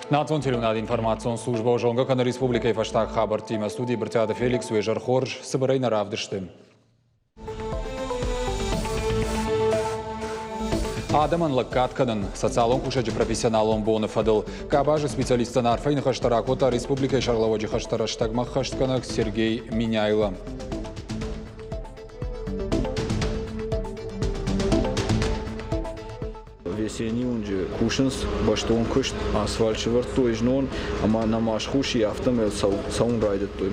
Национ телеуынады информацион службӕ зонгӕ кӕны республикӕйы фӕстаг хабӕрттимӕ. Студийы Брытъиаты Феликс уе зӕр хорз, цыбырӕй нӕ равдысты. Адӕмӕн лӕггад кӕнын социалон кусӕджы профессионалон боны фӕдыл къабазы специалисттӕн арфӕйы ныхӕстӕ ракодта республикӕйы сӕргълӕууӕджы хӕстӕ рӕстӕгмӕ ӕххӕстгӕнӕг Сергей Меняйло. Весенний уынджы кусынц бӕстон куыст, асфальт сӕвӕрдтой знон ӕмӕ нӕма схус и, афтӕмӕй цӕуын райдыдтой.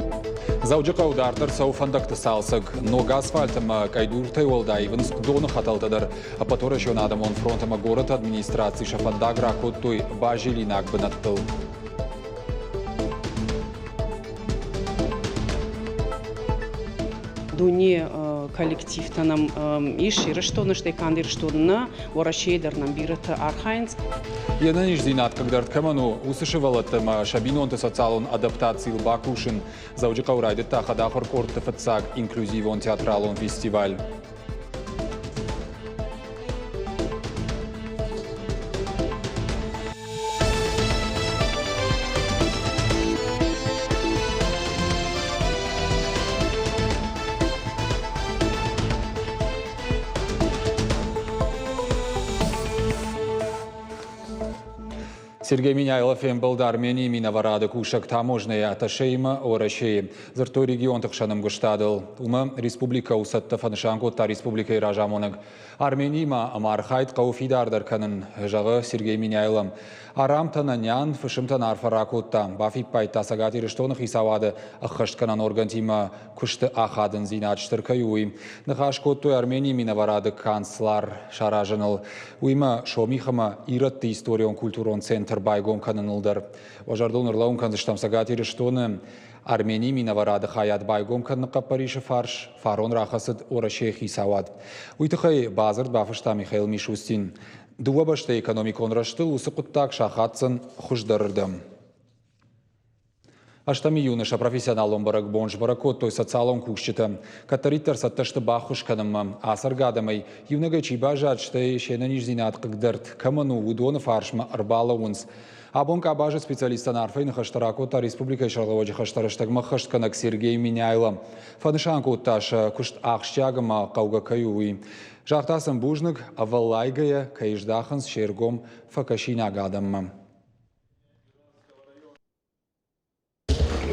Дзӕуджыхъӕуы дарддӕр цӕуы фӕндӕгты цалцӕг. Ног асфальт ӕмӕ къӕйдуртӕй уӕлдай ивынц доны хӕтӕлтӕ дӕр. Ӕппӕтуӕрӕсеон адӕмон фронт ӕмӕ горӕты администраци сӕ фӕндаг ракодтой базилинаг бынӕттыл. Дуне коллективтӕ нӕм ис Ирыстоны, стӕй канд Ирыстоны нӕ, Уӕрӕсейы дӕр нӕм бирӕтӕ архайынц. Йе нӕниздзинад хъыгдард кӕмӕн у, уыцы сывӕллӕттӕ ӕмӕ сӕ бинонты социалон адаптацийыл бакусын. Дзӕуджыхъӕуы райдыдта хӕдахуыр къордты фыццаг инклюзивон театралон фестиваль. Сергей Меняйло фембӕлд Арменийы минӕварады кусӕг таможнӕйы атташеимӕ Уӕрӕсейы. Дзырдтой регионты хсӕн ӕмгуыстадыл. Уымӕ республикӕ у цӕттӕ, фӕнысан кодта республикӕйы разамонӕг. Армениимӕ ӕмархайд хъӕуы фидардӕр кӕнын, зӕгъы Сергей Меняйло. Арам Тананян фысымтӕн арфӕ ракодта, бафиппайдта Цӕгат Ирыстоны хицауады ӕххӕстгӕнӕн органтимӕ куысты ахадындзинад стыр кӕй у, уый. Ныхас кодтой Арменийы минӕварады канцлар саразыныл, уыимӕ Сомих ӕмӕ ирӕтты историон-культурон центр байгом кӕныныл дӕр. Уӕ зӕрдыл ныллӕууын кӕндзыстӕм Цӕгат Ирыстоны Арменийы минӕварады хайад байгом кӕныны хъӕппӕрисы фарс фарон рахӕцыд Уӕрӕсейы хицауад. Уый тыххӕй бадзырд бафыста Михаил Мишустин. Дыууӕ бӕстӕйы экономикон рӕзтыл уыцы хъуыддаг сахаддзӕн хуыздӕрырдӕм. Ӕстӕм июны сӕ профессионалон бӕрӕгбон сбӕрӕг кодтой социалон кусджытӕ. Кӕддӕриддӕр цӕттӕ сты баххуыс кӕнынмӕ. Ацӕргӕ адӕмӕй иунӕгӕй чи баззад, стӕй се нӕниздзинад хъыгдӕрд кӕмӕн у, уыдоны фарсмӕ ӕрбалӕууынц. Абон къабазы специалисттӕн арфӕйы ныхӕстӕ ракодта республикӕйы сӕргълӕууӕджы хӕстӕ рӕстӕгмӕ ӕххӕстгӕнӕг Сергей Меняйло. Фӕнысан кодта, сӕ куыст ахсджиаг ӕмӕ хъӕугӕ кӕй у, уый. Загъта сын бузныг, ӕвӕллайгӕйӕ кӕй здахынц се ргом фӕкӕсинаг адӕммӕ.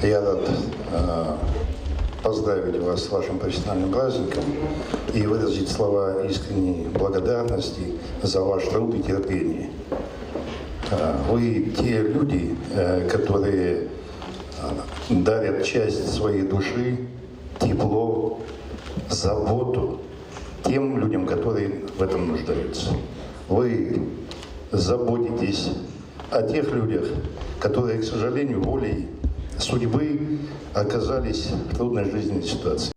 Я рад поздравить вас с вашим профессиональным праздником и выразить слова искренней благодарности за ваш труд и терпение. Вы те люди, которые дарят часть своей души, тепло, заботу тем людям, которые в этом нуждаются. Вы заботитесь о тех людях, которые, к сожалению, волей судьбы оказались в трудной жизненной ситуации.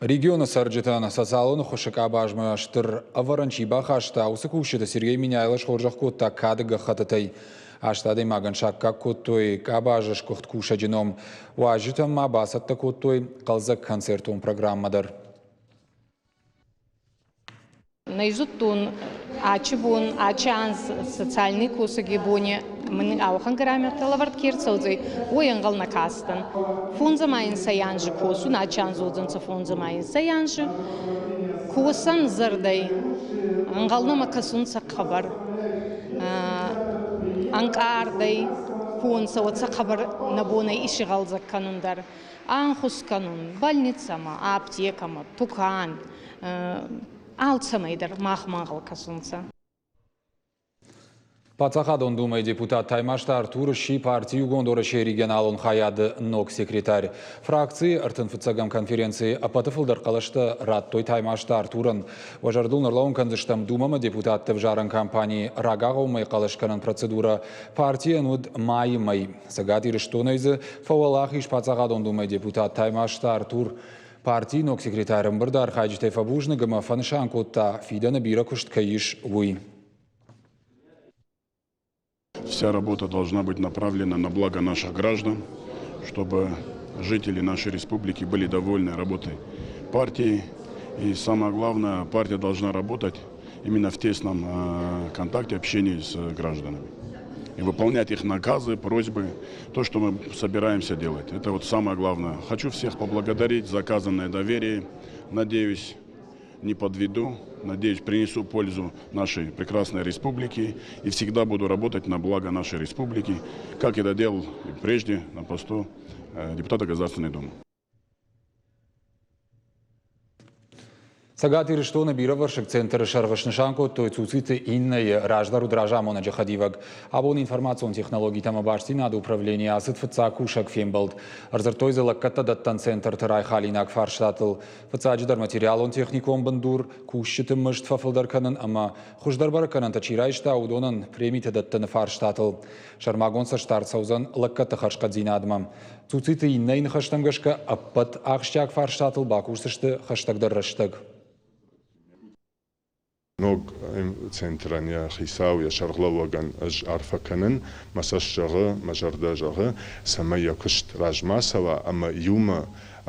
Регионы цӕрджытӕн социалон ӕххуысы къабазмӕ стыр ӕвӕрӕн чи бахаста, уыцы кусджыты Сергей Меняйло схорзӕх кодта кады гӕххӕттытӕй. Аст адӕймагӕн саккаг кодтой къабазы сгуыхт кусӕджы ном. Уазджытӕн ма бацӕттӕ кодтой хъӕлдзӕг концертон программӕ дӕр. Нӕ зудтон, ачи бон, ачи анз социальный косӕги бони мин ауӕхӕн грамотӕ лӕвӕрд ке рцӕудзӕй, уой ӕнгъӕл нӕ кастӕн. Фондз ӕма инсӕй анзи косун, ачи анз уодзӕнцӕ фондз ӕма инсӕй анзи. Косӕн зӕрдӕй ӕнгъӕл нӕмӕ кӕсунцӕ хъӕбӕр. Ӕнкъардӕй ку унцӕ, уӕд сӕ хъӕбӕр нӕ бон ӕй исигъӕлдзӕг кӕнун дӕр. Ӕнхус кӕнун больницӕмӕ, аптекӕмӕ, тукан, алцӕмӕй дӕр махмӕ ӕнгъӕл кӕсунцӕ. Паддзахадон Думӕйы депутат Таймазты Артур сси парти Иугонд Уӕрӕсейы регионалон хайады ног секретарь. Фракцийы ӕртынфыццӕгӕм конференцийы ӕппӕты фылдӕр хъӕлӕстӕ радтой Таймазты Артурӕн. Уӕ зӕрдыл ныллӕууын кӕндзыстӕм Думӕмӕ депутатты ӕвзарӕн кампанийы рагагъоммӕйы хъӕлӕскӕнӕн процедурӕ партийӕн уыд майы мӕй. Цӕгат Ирыстонӕй дзы фӕуӕлахиз Паддзахадон Думӕйы депутат Таймазты Артур. Партийы ног секретарь ӕмбырды архайджытӕй фӕбузныг ӕмӕ фӕнысан кодта, фидӕны бирӕ куыст кӕй ис, уый. Вся работа должна быть направлена на благо наших граждан, чтобы жители нашей республики были довольны работой партии. И самое главное, партия должна работать именно в тесном контакте, общении с гражданами. и выполнять их наказы, просьбы, то, что мы собираемся делать. Это вот самое главное. Хочу всех поблагодарить за оказанное доверие. Надеюсь, не подведу. Надеюсь, принесу пользу нашей прекрасной республике и всегда буду работать на благо нашей республики, как это делал и прежде на посту депутата Государственной Думы. Цӕгат Ирыстоны бирӕвӕрсыг центры сӕргъы снысан кодтой Цуциты Иннӕйы раздӕр уыд разамонӕджы хӕдивӕг. Абон информацион технологитӕм бастдзинады управленийы ацыд фыццаг кусӕг фембӕлд. Ӕрдзырдтой дзы лӕггӕдтӕ дӕттӕн центрты райхалинаг фарстатыл. Фыццаджыдӕр материалон-техникон бындур, кусджыты мызд фӕфылдӕр кӕнын ӕмӕ хуыздӕр бӕрӕггӕнӕнтӕ чи райста, уыдонӕн премитӕ дӕттыны фарстатыл. Сӕрмагонд цӕстдард цӕудзӕн лӕггӕдты хӕрзхъӕддзинадмӕ. Цуциты Иннӕйы ныхӕстӕм гӕсгӕ ӕппӕт ахсджиаг фарстатыл бакусдзысты хӕстӕгдӕр рӕстӕг. Ног центрӕн йӕ хицау, йӕ сӕргълӕууӕгӕн ӕз арфӕ кӕнын, мӕ цӕст зӕгъы, мӕ зӕрдӕ зӕгъы, цӕмӕй йӕ куыст размӕ цӕуа ӕмӕ иумӕ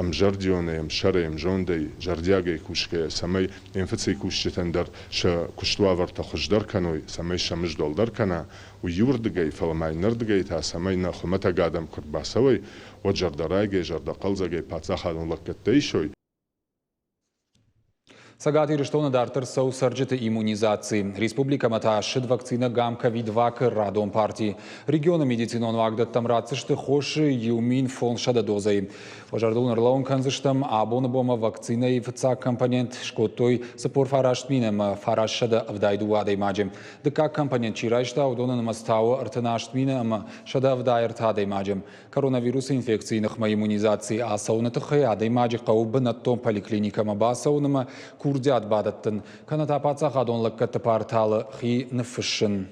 ӕмзӕрдионӕй, ӕмсӕрӕй, ӕмзондӕй, зӕрдиагӕй кусгӕйӕ, цӕмӕй МФЦ-йы кусджытӕн дӕр сӕ куыстуавӕртӕ хуыздӕр кӕной, цӕмӕй сӕ мызд уӕлдӕр кӕна, уый иуырдыгӕй, фӕлӕ ма иннӕрдыгӕй та, цӕмӕй нӕ хуымӕтӕг адӕм куы рбацӕуой, уӕд зӕрдӕрайгӕ, зӕрдӕхъӕлдзӕгӕй паддзахадон лӕггӕдтӕ исой. Цӕгат Ирыстоны дарддӕр цӕуы цӕрджыты иммунизаци. Республикӕмӕ та ссыд вакцинӕ Гам-ковид-вак-ы радон парти. Регионы медицинон уагдӕттӕм ратдзысты хосы 1500 дозӕйы. Уӕ зӕрдыл ӕрлӕууын кӕндзыстӕм, абоны бонмӕ вакцинӕйы фыццаг компонент скодтой 49 мин ӕмӕ 972 адӕймаджы. Дыккаг компонент чи райста, уыдоны нымӕц та у 38 мины ӕмӕ 173 адӕймаджы. Коронавирусы инфекцийы ныхмӕ иммунизаци ацӕуыны тыххӕй адӕймаджы хъӕуы бынӕттон поликлиникӕмӕ бацӕуын ӕмӕ курдиат бадӕттын, кӕнӕ та паддзахадон лӕггӕдты порталы хи ныффыссын.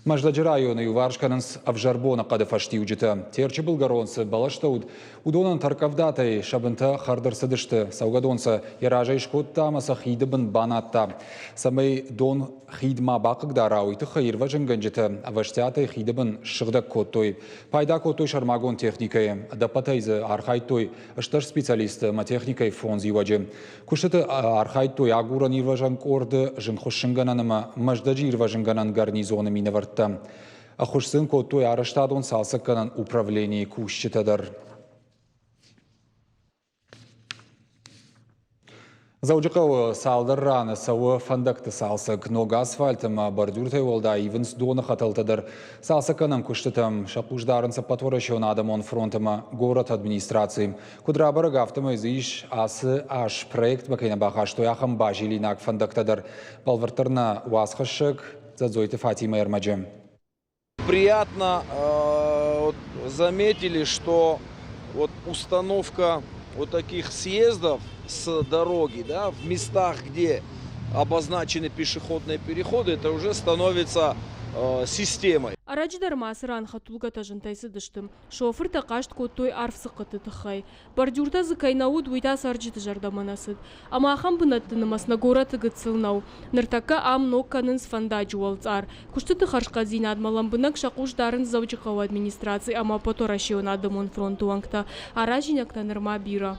Мӕздӕджы районы иуварс кӕнынц ӕвзӕр боныхъӕды фӕстиуджытӕ. Терчы былгӕрон цы бӕлӕстӕ уыд, уыдонӕн тӕрккъӕвдатӕй сӕ бынтӕ хӕрд ӕрцыдысты. Цӕугӕдон сӕ йӕ разӕй скодта ӕмӕ сӕ хиды бын банадта. Цӕмӕй дон хид ма бахъыгдара, уый тыххӕй ирвӕзынгӕнджытӕ ӕвӕстиатӕй хиды бын ссыгъдӕг кодтой. Пайда кодтой сӕрмагонд техникӕйы. Ӕдӕппӕтӕй дзы архайдтой стыр специалистты ӕмӕ техникӕйы фондз иуӕджы. Куыстыты архайдтой агурӕн-ирвӕзӕн къорды, зынгхуыссынгӕнӕн ӕмӕ Мӕздӕджы ирвӕзынгӕнӕн гарнизоны минӕвӕрттӕ. Ӕххуыс сын кодтой арӕзтадон цалцӕггӕнӕн управленийы кусджытӕ дӕр. Дзӕуджыхъӕуы цалдӕр раны цӕуы фӕндӕгты цалцӕг. Ног асфальт ӕмӕ бордюртӕй уӕлдай ивынц доны хӕтӕлтӕ дӕр. Цалцӕггӕнӕн куыстытӕм сӕ хъус дарынц Ӕппӕтуӕрӕсеон адӕмон фронт ӕмӕ горӕты администраци. Куыд рабӕрӕг, афтӕмӕй дзы ис, ацы аз проектмӕ кӕй нӕ бахастой, ахӕм базилинаг фӕндӕгтӕ дӕр. Бӕлвырддӕр нӕ уацхӕссӕг Дзӕдзойты Фатимӕ ӕрмӕджы. Приятно заметили, что вот установка вот таких съездов с дороги, да, в местах, где обозначены пешеходные переходы, это уже становится системой. Ӕрӕджы дӕр ма ацы ран хӕдтулгӕтӕ зынтӕй цыдысты. Шофыртӕ хъаст кодтой арф дзыхъхъыты тыххӕй. Бордюртӕ дзы кӕй нӕ уыд, уый та цӕрджыты зӕрдӕмӕ нӕ цыд. Ӕмӕ ахӕм бынӕтты нымӕц нӕ горӕты гыццыл нӕу. Ныртӕккӕ ам ног кӕнынц фӕндаджы уӕлцъар. Куыстыты хӕрзхъӕддзинадмӕ лӕмбынӕг сӕ хъус дарынц Дзӕуджыхъӕуы администраци ӕмӕ Ӕппӕтуӕрӕсеон адӕмон фронты уӕнгтӕ. Аразинӕгтӕ нырма бирӕ.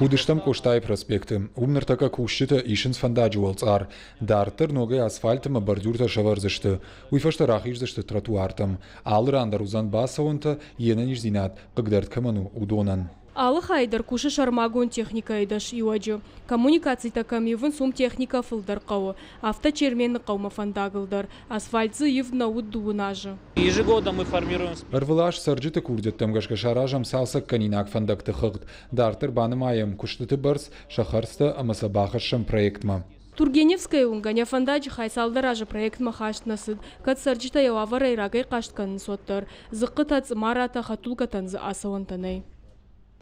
Уыдыстӕм Къостайы проспекты. Уым ныртӕккӕ кусджытӕ исынц фӕндаджы уӕлцъар. Дарддӕр ногӕй асфальт ӕмӕ бордюртӕ сӕвӕрдзысты. Уый фӕстӕ рахиздзысты тротуартӕм. Алы ран дӕр уыдзӕн бацӕуӕнтӕ, йе нӕниздзинад хъыгдард кӕмӕн у, уыдонӕн. Алы хайы дӕр кусы сӕрмагонд техникӕйы дӕс иуӕджы. Коммуникацитӕ кӕм ивынц, уым техникӕ фылдӕр хъӕуы. Афтӕ Чермены хъӕумӕ фӕндагыл дӕр. Асфальт дзы ивд нӕ уыд дыууын азы. Ӕрвылаз цӕрджыты курдиӕттӕм гӕсгӕ саразӕм цалцӕггӕнинаг фӕндӕгты хыгъд. Дарддӕр банымайӕм куыстыты бӕрц, сӕ хӕрдзтӕ ӕмӕ сӕ бахӕссӕм проектмӕ. Тургеневскӕйы уынгӕн йӕ фӕндаджы хай цалдӕр азы проектмӕ хаст нӕ цыд, кӕд цӕрджытӕ йӕ уавӕрӕй рагӕй хъаст кӕнынц, уӕддӕр. Дзыхъхъытӕ, цъымаратӕ, хӕдтулгӕтӕн дзы ацӕуӕнтӕ нӕй.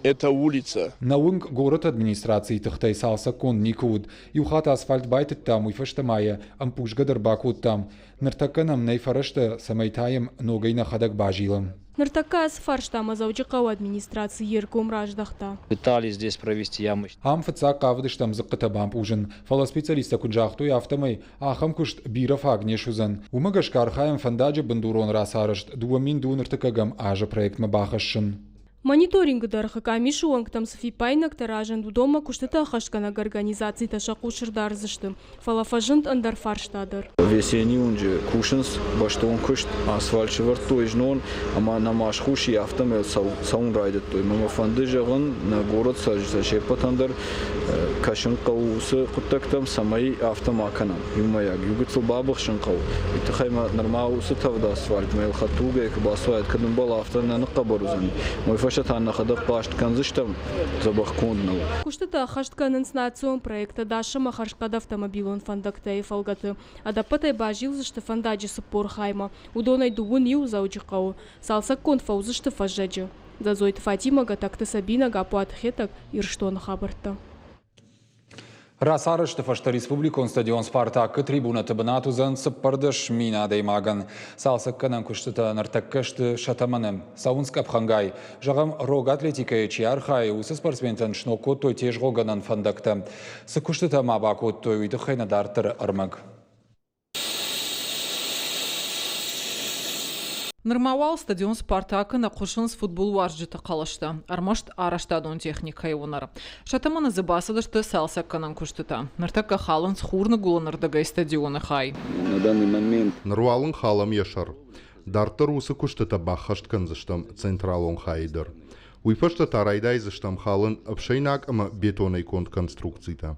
Это улица. Нӕ уынг горӕты администрацийы тыхтӕй цалцӕггонд никуы уыд. Иу хатт асфальт байтыдтам, уый фӕстӕ ма йӕ ӕмпъузгӕ дӕр бакодтам. Ныртӕккӕ нӕм нӕй фӕрӕзтӕ, цӕмӕй та йӕм ногӕй нӕхӕдӕг базилӕм. Ныртӕккӕ ацы фарстамӕ Дзӕуджыхъӕуы администраци йе ргом раздӕхта. Пытались здесь провести ямы. Ам фыццаг хъавыдыстӕм дзыхъхъытӕ бампъузын, фӕлӕ специалисттӕ куыд загътой, афтӕмӕй ахӕм куыст бирӕ фаг не суыдзӕн. Уымӕ гӕсгӕ архайӕм фӕндаджы бындурон рацарӕзт 2000 ӕртыккӕгӕм азы проектмӕ бахӕссын. Мониторингы дӕргъы къамисы уӕнгтӕм цы фиппаинӕгтӕ разынд, уыдонмӕ куыстытӕ ӕххӕстгӕнӕг организацитӕ сӕ хъус ӕрдардзысты, фӕлӕ фӕзынд ӕндӕр фарста дӕр. Весенний уынджы кусынц бӕстон куыст, асфальт сӕвӕрдтой знон ӕмӕ нӕма схус и, афтӕмӕй цӕуын райдыдтой. Мӕ мӕ фӕнды зӕгъын, нӕ город цӕрджытӕ се ппӕтӕн дӕр кӕсын хъӕуы уыцы хъуыддӕгтӕм, цӕмӕй афтӕ ма кӕнӕм. Иумӕйаг иу гыццыл бабыхсын хъӕуы. Уый тыххӕй ма нырма уыцы тӕвд асфальтмӕ йыл хӕдтулгӕйы куы бацуайд, кӕд ӕмбал, афтӕ нӕ ныхъхъӕбӕр уыдзӕни. Уый фӕстӕ та нӕхӕдӕг хъаст кӕндзыстӕм, дзӕбӕх конд нӕу. Куыстытӕ ӕххӕст кӕнынц национ проекттӕ дӕс ӕмӕ хӕрзхъӕд автомобилон фӕндӕгтӕ-йы фӕлгӕты. Ӕдӕппӕтӕй базилдзысты фӕндаджы 40 хаймӕ, уыдонӕй дыууын иу Дзӕуджыхъӕуы. Цалцӕггонд фӕуыдзысты фӕззӕджы. Дзӕдзойты Фатимӕ, Гӕтӕгты Сабинӕ, Гаппуаты Хетӕг, Ирыстоны хабӕрттӕ. Рацарӕзты фӕстӕ республикон стадион «Спартак»-ы трибунӕты бынат уыдзӕн 14 000 адӕймагӕн. Цалцӕггӕнӕн куыстытӕ ныртӕккӕ сты сӕ тӕмӕны. Цӕуынц къӕпхӕнгай. Зӕгъӕм, рог атлетикӕйы чи архайы, уыцы спортсментӕн сног кодтой тезгъогӕнӕн фӕндӕгтӕ. Цы куыстытӕ ма бакодтой, уый тыххӕй нӕ дарддӕры ӕрмӕг. Нырма уал стадион «Спартак»-ы нӕ хъуысынц футболуарзджыты хъӕлӕстӕ, ӕрмӕст арӕзтадон техникӕйы уынӕр. Сӕ тӕмӕны дзы бацыдысты цалцӕггӕнӕн куыстытӕ. Ныртӕккӕ халынц хурныгуылӕнырдыгӕй стадионы хай. На данный момент. Ныр уал ын халӕм йӕ сӕр. Дарддӕр уыцы куыстытӕ баххӕст кӕндзыстӕм централон хайы дӕр. Уый фӕстӕ та райдайдзыстӕм халын ӕфсӕйнаг ӕмӕ бетонӕй конд конструкцитӕ.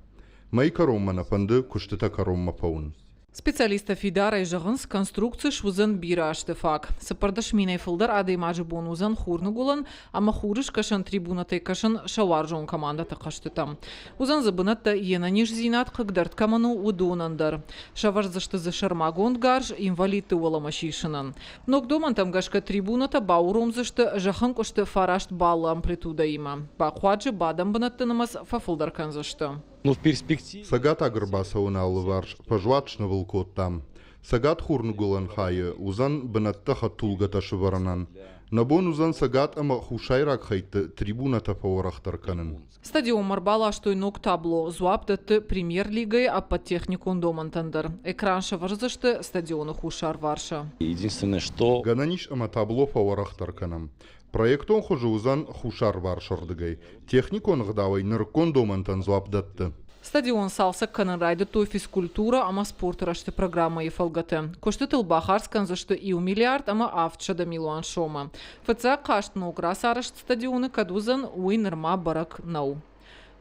Мӕйы кӕронмӕ нӕ фӕнды куыстытӕ кӕронмӕ фӕуын. Специалисттӕ фидарӕй зӕгъынц, конструкци суыдзӕн бирӕ азты фаг. 14 минӕй фылдӕр адӕймаджы бон уыдзӕн хурныгуылӕн ӕмӕ хурыскӕсӕн трибунӕтӕй кӕсын сӕ уарзон командӕты хъӕзтытӕм. Уыдзӕн дзы бынӕттӕ йе нӕниздзинад хъыгдӕрд кӕмӕн у, уыдонӕн дӕр. Сӕвӕрдзысты дзы сӕрмагонд гарз инвалидты уӕлӕмӕ сисынӕн. Ног домӕнтӕм гӕсгӕ трибунӕтӕ бауромдзысты зӕххӕнкъуысты фараст баллы амплитудӕимӕ. Бахъуаджы бадӕн бынӕтты нымӕц фӕфылдӕр кӕндзысты. Цӕгатаг ӕрбацӕуӕны алыварс фӕзуат снывыл кодтам. Цӕгат хурныгуылӕн хайы уыдзӕн бынӕттӕ хӕдтулгӕтӕ сывӕрынӕн. Нӕ бон уыдзӕн цӕгат ӕмӕ хуссайраг хӕйтты трибунӕтӕ фӕуӕрӕхдӕр кӕнын. Стадионмӕ ӕрбаластой ног табло, дзуапп дӕтты премьер-лигӕйы ӕппӕт техникон домӕнтӕн дӕр. Экран сӕвӕрдзысты стадионы хуссарварсы. Единственное, что... Гӕнӕн ис ӕмӕ табло фӕуӕрӕхдӕр кӕнӕм. Проектон хуызы уыдзӕн хуссарварсырдыгӕй. Техникон ӕгъдауӕй нырыккон домӕнтӕн дзуапп дӕтты. Стадион цалцӕг кӕнын райдыдтой физкультурӕ ӕмӕ спорты рӕзты программӕйы фӕлгӕты. Куыстытыл бахардз кӕндзысты иу миллиард ӕмӕ 700 милуан сомы. Фыццаг хъазт ног рацарӕзт стадионы кӕд уыдзӕн, уый нырма бӕрӕг нӕу.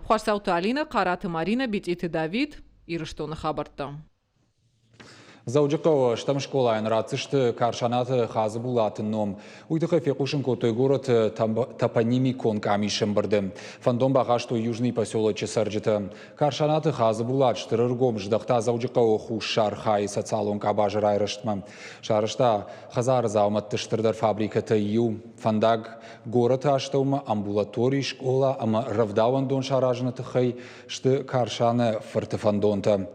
Хуасауты Алинӕ, Хъараты Маринӕ, Битъиты Давид, Ирыстоны хабӕрттӕ. Дзӕуджыхъӕуы стӕм скъолайӕн ратдзысты Карсанаты Хадзыбулаты ном. Уый тыххӕй фехъусын кодтой горӕты топонимикон къамисы ӕмбырды. Фӕндон бахастой Южный поселочы цӕрджытӕ. Карсанаты Хадзыбулат стыр ӕргом здӕхта Дзӕуджыхъӕуы хуссар хайы социалон къабазы райрӕзтмӕ. Сарӕзта хӕдзары дзаумӕтты стырдӕр фабрикӕтӕй иу. Фӕндаг горӕты астӕумӕ амбулатори, скъола ӕмӕ рӕвдауӕндон саразыны тыххӕй сты Карсаны фырты фӕндонтӕ.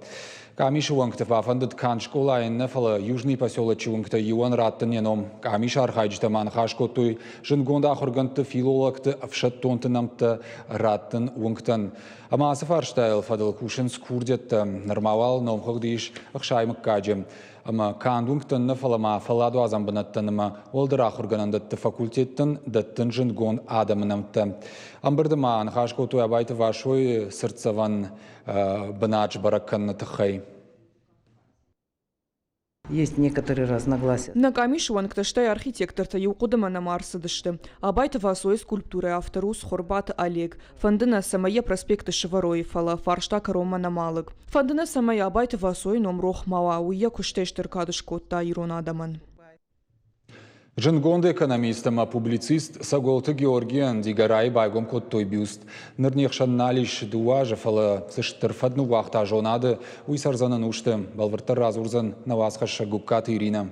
Къамисы уӕнгты бафӕндыд канд скъолайӕн нӕ, фӕлӕ Южный поселочы уынгтӕй иуӕн раттын йӕ ном. Къамисы архайджытӕ ма ныхас кодтой зындгонд ахуыргӕндты, филологты, ӕфсӕддонты нӕмттӕ раттын уынгтӕн. Ӕмӕ ацы фарстайыл фӕдыл кусынц курдиӕттӕ. Нырма уал номхыгъд ис 60 мыггаджы. Ӕмӕ канд уынгтӕн нӕ, фӕлӕ ма фӕлладуадзӕн бынӕттӕн ӕмӕ уӕлдӕр ахуыргӕнӕндӕтты факультеттӕн дӕттын зындгонд адӕмы нӕмттӕ. Ӕмбырды ма ныхас кодтой Абайты Васойы цыртдзӕвӕн бынат сбӕрӕг кӕныны тыххӕй. Есть некоторые разногласия. Нӕ къамисы уӕнгтӕ стӕй архитектортӕ иу хъуыдымӕ нӕма ӕрцыдысты. Абайты Васойы скульптурӕйы автор у Цхуырбаты Олег. Фӕнды нӕ, цӕмӕй йӕ проспекты сывӕрой, фӕлӕ фарста кӕронмӕ нӕма алыг. Фӕнды нӕ, цӕмӕй Абайты Васойы ном рох ма уа, уый йӕ куыстӕй стыр кад скодта ирон адӕмӕн. Зындгонд экономист ӕмӕ публицист Цӕголты Георгийӕн Дигорайы байгом кодтой бюст. Ныр не хсӕн нал ис дыууӕ азы, фӕлӕ цы стыр фӕд ныууагъта зонады, уый цӕрдзӕн ӕнусты. Бӕлвырддӕр радзурдзӕн нӕ уацхӕссӕг Гугкаты Иринӕ.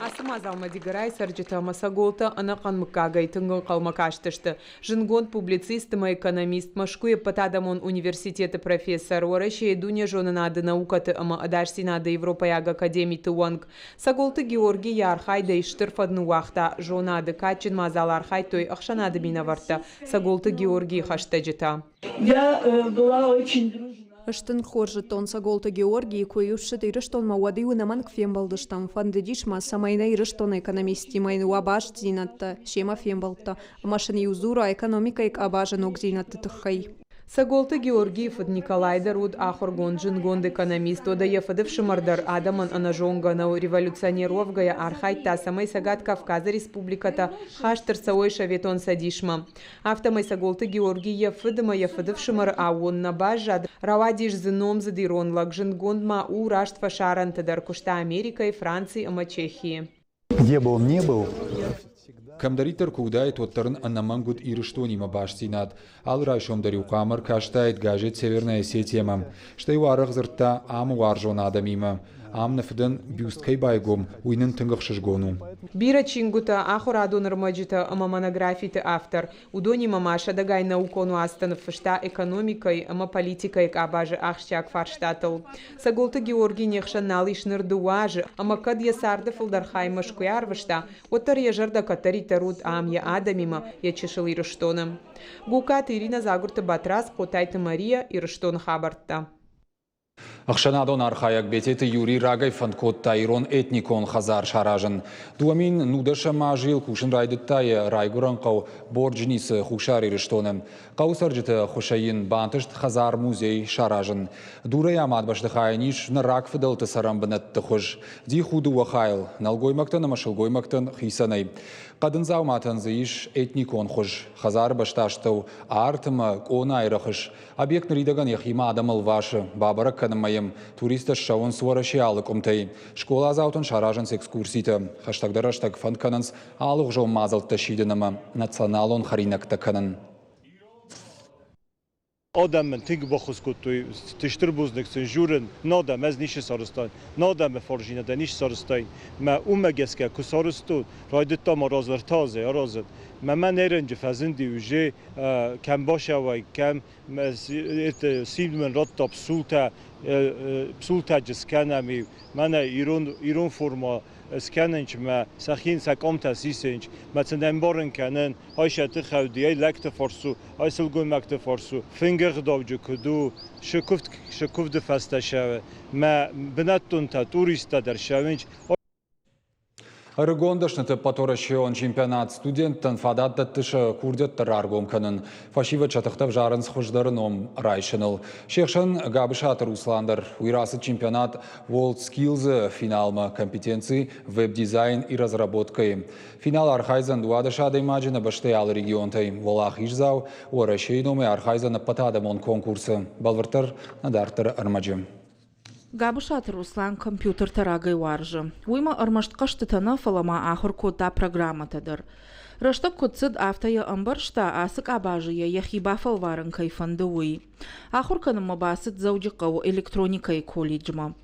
Ацы мадзалмӕ Дигорайы цӕрджытӕ ӕмӕ Цӕголтӕ ӕнӕхъӕн мыггагӕй тынг ӕнхъӕлмӕ кастысты. Зындгонд публицист ӕмӕ экономист, Мӕскуыйы ӕппӕтадӕмон университеты профессор, Уӕрӕсейы дунезонынады наукӕты ӕмӕ ӕдасдзинады Европӕйаг академиты уӕнг Цӕголты Георги йӕ архайдӕй стыр фӕд ныууагъта зонады. Кадджын мадзалы архайдтой ӕхсӕнады минӕвӕрттӕ, Цӕголты Георгийы хӕстӕджытӕ. Я была очень дружна. Ӕз тынг хорз зыдтон Цӕголты Георгийы, куы-иу ссыд Ирыстонмӕ, уӕд-иу ӕнӕмӕнг фембӕлдыстӕм. Фӕндыдис мӕ, цӕмӕй нӕ Ирыстоны экономисттимӕ йын уа бастдзинӕдтӕ, семӕ фембӕлдтӕ ӕмӕ сын-иу дзура экономикӕйы къабазы ногдзинӕдты тыххӕй. Цӕголты Георгийы фыд Николай дӕр уыд ахуыргонд, зындгонд экономист, уӕдӕ йӕ фыдыфсымӕр дӕр адӕмӕн ӕнӕзонгӕ нӕу. Революционер уӕвгӕйӕ архайдта, цӕмӕй Цӕгат Кавказы республикӕтӕ хаст ӕрцӕуой Советон Цӕдисмӕ. Афтӕмӕй Цӕголты Георгий йӕ фыд ӕмӕ йӕ фыдыфсымӕры аууон нӕ баззад, рауадис дзы номдзыд ирон лӕг, зындгонд ма у раст фӕсарӕнты дӕр, куыста Америкӕйы, Франци ӕмӕ Чехийы. Где бы он ни был, Кӕмдӕриддӕр куы уыдаид, уӕддӕр ын ӕнӕмӕнг уыд Ирыстонимӕ бастдзинад. Алы райсом дӕр-иу хъуамӕ ӕркастаид газет «Северная Осетия-мӕ». Стӕй уарӕх дзырдта амы уарзон адӕмимӕ. Ам нӕ фыдӕн бюст кӕй байгом, уый нын тынг ӕхсызгон у. Бирӕ чингуытӕ, ахуырадон ӕрмӕджытӕ ӕмӕ монографиты автор. Уыдонимӕ ма сӕдӕгай наукон уацтӕ ныффыста экономикӕйы ӕмӕ политикӕйы къабазы ахсджиаг фарстатыл. Цӕголты Георгий не хсӕн нал ис ныр дыууӕ азы, ӕмӕ кӕд йӕ царды фылдӕр хай Мӕскуыйы арвыста, уӕддӕр йӕ зӕрдӕ кӕддӕриддӕр уыд ам йӕ адӕмимӕ, йӕ чысыл Ирыстоны. Гукаты Иринӕ, Дзагуырты Батрадз, Хъотайты Мария, Ирыстоны хабӕрттӕ. Ӕхсӕнадон архайӕг Бететы Юрий рагӕй фӕнд кодта ирон этникон хӕдзар саразын. 2019 азы йыл кусын райдыдта йӕ райгуырӕн хъӕу Борджнисы Хуссар Ирыстоны. Хъӕуы цӕрджыты ӕххуысӕй йын бантыст хӕдзар-музей саразын. Дурӕй амад бӕстыхайӕн ис нӕ рагфыдӕлты цӕрӕнбынӕтты хуыз. Дих у дыууӕ хайыл – нӕлгоймӕгтӕн ӕмӕ сылгоймӕгтӕн хицӕнӕй. Хъӕдын дзауматӕн дзы ис этникон хуыз. Хӕдзары бӕстастӕу арт ӕмӕ къонайы рӕхыс. Объект ныридӕгӕн йӕхимӕ адӕм ӕлвасы. Бабӕрӕг кӕнынмӕ йӕм туристтӕ ссӕуынц Уӕрӕсейы алы къуымтӕй. Скъоладзаутӕн саразынц экскурситӕ. Хӕстӕгдӕр рӕстӕг фӕнд кӕнынц алыгъуызон мадзӕлттӕ сидын ӕмӕ националон хӕринӕгтӕ кӕнын. Адӕм мын тынг баххуыс кодтой, стыр бузныг сын журын, нӕ ӕз ницы сарӕзтон, нӕ мӕ фарзинадӕ ницы сарӕзтон. Мӕ уымӕ гӕсгӕ куы сарӕзтон, райдыдта ма разӕртазӕй аразын. Мӕ мӕ нерӕнджы фӕзынди уже кӕм басӕуай, кӕм симд мын радта псултӕ, псултӕджы скӕнӕм, мӕнӕ ирон, ирон форма скӕнынч мӕ сӕхин сӕ къамтӕ сисынч, мӕ сын ӕмбарын кӕнын, ай сӕ тыххӕй ай лӕгты фарс у, ай сылгоймӕгты фарс у, фынгы ӕгъдауджы куыд у, сы куывды фӕстӕ сӕ мӕ бынӕттонтӕ, туристтӕ дӕр сӕуынч. Ӕрыгон дӕсныты ӕппӕтуӕрӕсеон чемпионат студенттӕн фадат дӕтты сӕ курдиӕттӕ раргом кӕнын. Фӕсивӕд сӕ тыхтӕ ӕвзарынц хуыздӕры ном райсыныл. Се хсӕн Габысаты Руслан дӕр. Уый рацыд чемпионат WorldSkills-ы финалмӕ компетенци веб-дизайн и разработкӕйы. Финал архайдзӕн 12 адӕймаджы нӕ бӕстӕйы алы регионтӕй. Уӕлахиздзау Уӕрӕсейы номӕй архайдзӕн ӕппӕтадӕмон конкурсы. Бӕлвырддӕр нӕ дарддӕры ӕрмӕджы. Габысаты Руслан компьютертӕ рагӕй уарзы. Уый ма ӕрмӕст хъӕзтытӕ нӕ, фӕлӕ ма ахуыр кодта программӕтӕ дӕр. Рӕстӕг куыд цыд, афтӕ йӕ ӕмбӕрста, ацы къабазы йӕ йӕхи бафӕлварын кӕй фӕнды, уый. Ахуыр кӕнынмӕ бацыд Дзӕуджыхъӕуы электроникӕйы колледжмӕ.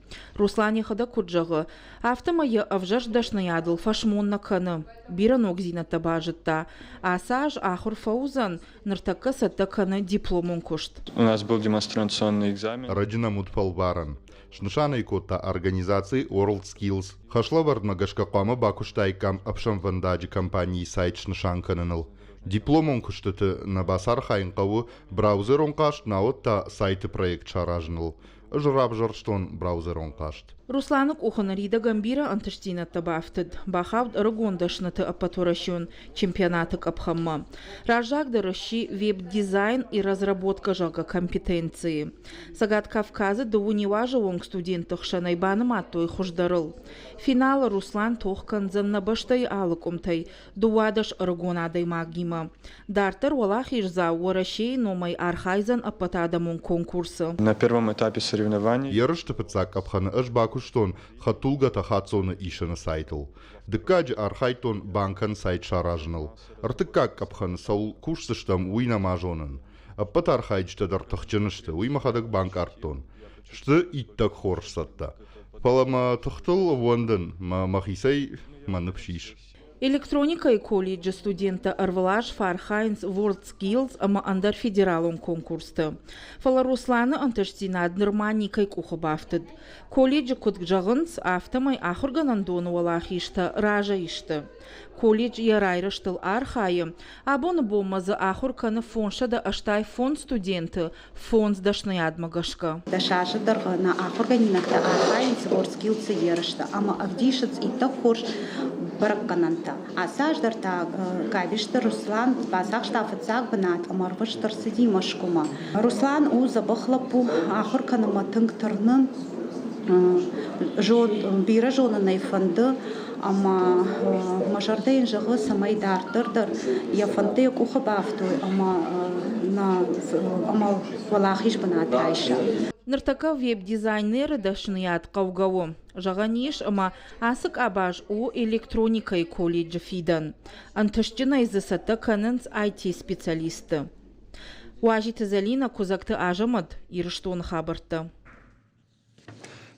Руслан йӕхӕдӕг куыд зӕгъы, афтӕмӕй йӕ ӕвзӕрст дӕсныйадыл фӕсмон нӕ кӕны. Бирӕ ногдзинӕдтӕ базыдта. Ацы аз ахуыр фӕуыдзӕн, ныртӕккӕ цӕттӕ кӕны дипломон куыст. У нас был демонстрационный экзамен. Ӕрӕджы нӕм уыд фӕлварӕн. Снысан ӕй кодта организаци WorldSkills. Хӕслӕвӕрдмӕ гӕсгӕ хъуамӕ бакуыстаиккам ӕфсӕнвӕндаджы компанийы сайт снысан кӕныныл. Дипломон куыстыты нӕ бацархайын хъӕуы браузерон хъазт, науӕд та сайты проект саразыныл. Ӕз равзӕрстон браузерон хъазт. Русланы къухы ныридӕгӕн бирӕ ӕнтыстдзинӕдтӕ бафтыд. Бахауд ӕрыгон дӕсныты ӕппӕтуӕрӕсеон чемпионаты къӕпхӕнмӕ. Раззагдӕр сси веб-дизайн и разработка зӕгъгӕ компетенцийы. Цӕгат Кавказы дыууын иу азы онг студентты хсӕнӕй банымадтой хуыздӕрыл. Финалы Руслан тох кӕндзӕн нӕ бӕстӕйы алы къуымтӕй 12 ӕрыгон адӕймагимӕ. Дарддӕр уӕлахиздзау Уӕрӕсейы номӕй архайдзӕн ӕппӕтадӕмон конкурсы. На первом этапе соревнований Ерысты фыццаг къӕпхӕны ӕз бакуыстон хӕдтулгӕтӕ хаццоны исыны сайтыл. Дыккаджы архайдтон банкӕн сайт саразыныл. Ӕртыккаг къӕпхӕны цӕуыл кусдзыстӕм, уый нӕма зонын. Ӕппӕт архайджытӕ дӕр тыхджын сты, уый мӕхӕдӕг банкъардтон. Сты иттӕг хорз цӕттӕ. Фӕлӕ мӕ тыхтыл ӕууӕндын, мӕ мӕхицӕй мӕ ныфс ис. Электроникӕйы колледжы студенттӕ ӕрвылаз фӕархайынц WorldSkills ӕмӕ ӕндӕр федералон конкурсты. Фӕлӕ Русланы ӕнтыстдзинад нырма никӕй къухы бафтыд. Колледжы куыд зӕгъынц, афтӕмӕй ахуыргӕнӕндоны уӕлахизтӕ разӕй сты. Колледж йӕ райрӕзтыл архайы. Абоны бонмӕ дзы ахуыр кӕны 585 студенты фондз дӕсныйадмӕ гӕсгӕ. Дӕс азы дӕргъы нӕ ахуыргӕнинӕгтӕ архайынц WorldSkills-ы ерысты ӕмӕ ӕвдисынц иттӕг хорз бӕрӕггӕнӕнтӕ. Ацы аз дӕр та Габисты Руслан бацахста фыццаг бынат ӕмӕ ӕрвыст ӕрцыди Мӕскуымӕ. Руслан у дзӕбӕх лӕппу, ахуыр кӕнынмӕ тынг тырны, бирӕ зонын ӕй фӕнды ӕмӕ мӕ зӕрдӕ йын зӕгъы, цӕмӕй дарддӕр дӕр йӕ фӕндтӕ йӕ къухы бафтой ӕмӕ ӕмӕ уӕлахиз бынат райса. Ныртӕккӕ веб-дизайнеры дӕсныйад хъӕугӕ у. Зӕгъӕн ис, ӕмӕ ацы къабаз у электроникӕйы колледжы фидӕн. Ӕнтыстджынӕй дзы цӕттӕ кӕнынц IT-специалистты. Уазиты Зӕлинӕ, Куыдзӕгты Азӕмӕт, Ирыстоны хабӕрттӕ.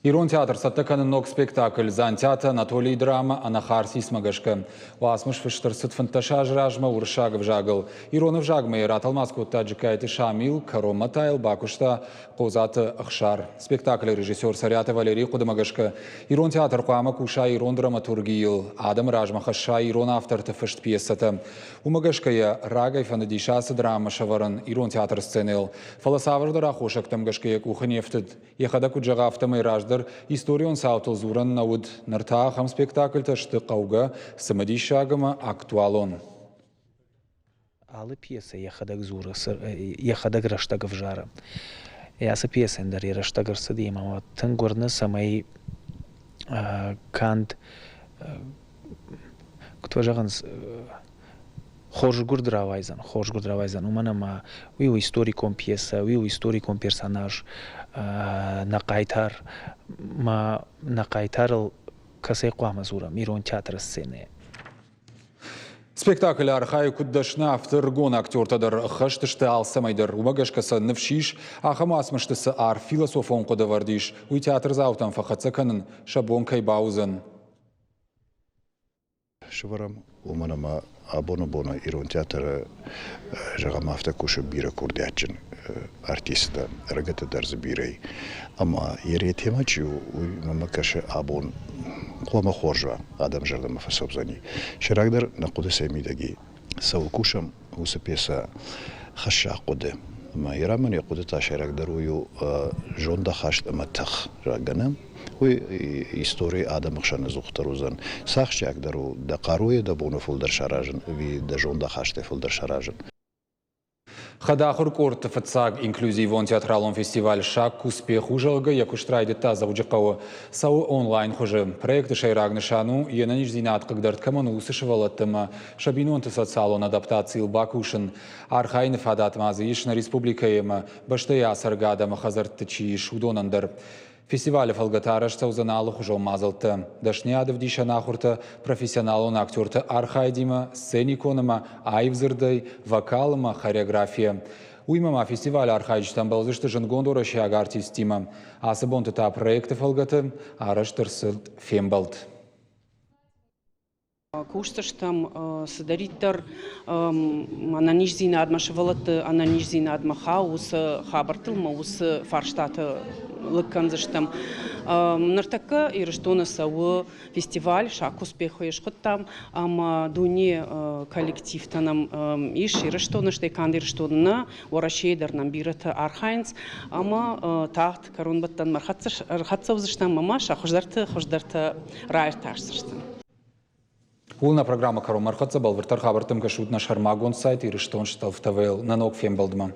Ирон театр цӕттӕ кӕны ног спектакль «Дзантиаты Анатолийы драмӕ Анахарсис-мӕ гӕсгӕ. Уацмыс фыст ӕрцыд 15 азы размӕ уырыссаг ӕвзагыл. Ирон ӕвзагмӕ йӕ ратӕлмац кодта Джыккайты Шамил, кӕронмӕ та йыл бакуыста Хъодзаты Ӕхсар. Спектаклы режиссер Цӕриаты Валерийы хъуыдымӕ гӕсгӕ, ирон театр хъуамӕ куса ирон драматургийыл, адӕмы размӕ хӕсса ирон авторты фыст пьесӕтӕ. Уымӕ гӕсгӕ йӕ рагӕй фӕндыдис ацы драмӕ сӕвӕрын ирон театры сценӕйыл. Фӕлӕ цавӕрдӕр аххосӕгтӕм гӕсгӕ йӕ къухы не фтыд. Йӕхӕдӕг куыд зӕгъы, афтӕмӕй раздӕр историон цаутыл дзурӕн нӕ уыд. Ныр та ахӕм спектакльтӕ сты хъӕугӕ, цымыдисаг ӕмӕ актуалон. Алы пьесӕ йӕхӕдӕг дзуры, йӕхӕдӕг рӕстӕг ӕвзары. Ацы пьесӕйӕн дӕр йӕ рӕстӕг ӕрцыди ӕмӕ мӕ тынг уырны, цӕмӕй канд, куыд фӕзӕгъынц, хорз гуырд рауайдзӕн, хорз гуырд рауайдзӕн, уымӕн ӕмӕ уый у историкон пьесӕ, уый у историкон персонаж, нӕ хъайтар, ма нӕ хъайтарыл кӕцӕй хъуамӕ дзурӕм ирон театры сценӕйы. Спектаклы архайы куыд дӕсны, афтӕ ӕрыгон актертӕ дӕр ӕххӕст сты алцӕмӕй дӕр. Уымӕ гӕсгӕ сӕ ныфс ис, ахӕм уацмысты цы арф философон хъуыды ӕвӕрд ис, уый театрдзаутӕм фӕхӕццӕ кӕнын сӕ бон кӕй бауыдзӕн. Сӕвӕрӕм, уымӕн ӕмӕ абоны боны ирон театры, зӕгъӕм, афтӕ кусы бирӕ курдиатджын артисттӕ, ӕрыгӕттӕ дӕр дзы бирӕ и. Ӕмӕ йӕ темӕ чи у, уый мӕнмӕ кӕсы абон хъуамӕ хорз уа, адӕм зӕрдӕмӕ фӕцӕудзӕни. Сӕйрагдӕр нӕ хъуыды цӕй мидӕг и, цӕуыл кусӕм, уыцы пьесӕ хӕсса хъуыды. Ӕмӕ Ирамӕн йӕ хъуыды та сӕйрагдӕр уый у зондахаст ӕмӕ тых, зӕгъгӕ, нӕ? Уый историйы адӕмы хсӕн ӕдзухдӕр уыдзӕн. Цы ахсджиагдӕр у, дӕ хъаруйӕ дӕ боны фылдӕр саразын ӕви дӕ зондахастӕй фылдӕр саразын? Хӕдахуыр къордты фыццаг инклюзивон театралон фестиваль «Шаг к успеху» зӕгъгӕ, йӕ куыст райдыдта Дзӕуджыхъӕуы. Цӕуы онлайн хуызы. Проекты сӕйраг нысан у, йе нӕниздзинад хъыгдӕрд кӕмӕн у, уыцы сывӕллӕтты ӕмӕ сӕ бинонты социалон адаптацийыл бакусын. Архайыны фадат ма дзы ис нӕ республикӕйы ӕмӕ бӕстӕйы ацӕргӕ адӕмы хӕдзӕртты чи ис, уыдонӕн дӕр. Фестивалы фӕлгӕты арӕзт цӕудзӕн алыхуызон мадзӕлттӕ, дӕсныйад ӕвдисӕн ахуыртӕ, профессионалон актерты архайдимӕ, сценикон ӕмӕ аив дзырдӕй, вокал ӕмӕ хореографийӕ. Уыимӕ ма фестивалы архайджытӕ ӕмбӕлдзысты зындгонд уӕрӕсейаг артисттимӕ. Ацы бонты та проекты фӕлгӕты арӕзт ӕрцыд фембӕлд. Кусдзыстӕм цыдӕриддӕр ӕнӕниздзинадмӕ, сывӕллӕтты ӕнӕниздзинадмӕ хауы, уыцы хабӕрттыл ӕмӕ уыцы фарстаты лыг кӕндзыстӕм. Ныртӕккӕ Ирыстоны цӕуы фестиваль «Шаг к успеху» схуыдтам ӕмӕ дуне коллективтӕ нӕм ис Ирыстоны, стӕй канд Ирыстоны нӕ, Уӕрӕсейы дӕр нӕм бирӕтӕ архайынц ӕмӕ тагъд кӕронбӕттӕнмӕ ӕрхӕццӕ уыдзыстӕм ӕмӕ сӕ хуыздӕрты хуыздӕртӕ раиртасдзыстӕм. Ууыл нӕ программӕ кӕронмӕ ӕрхӕццӕ бӕлвырддӕр хабӕрттӕм кӕсут нӕ сӕрмагонд сайт Ирыстон Шталф ТВ-йыл. Нӕ ног фембӕлдмӕ.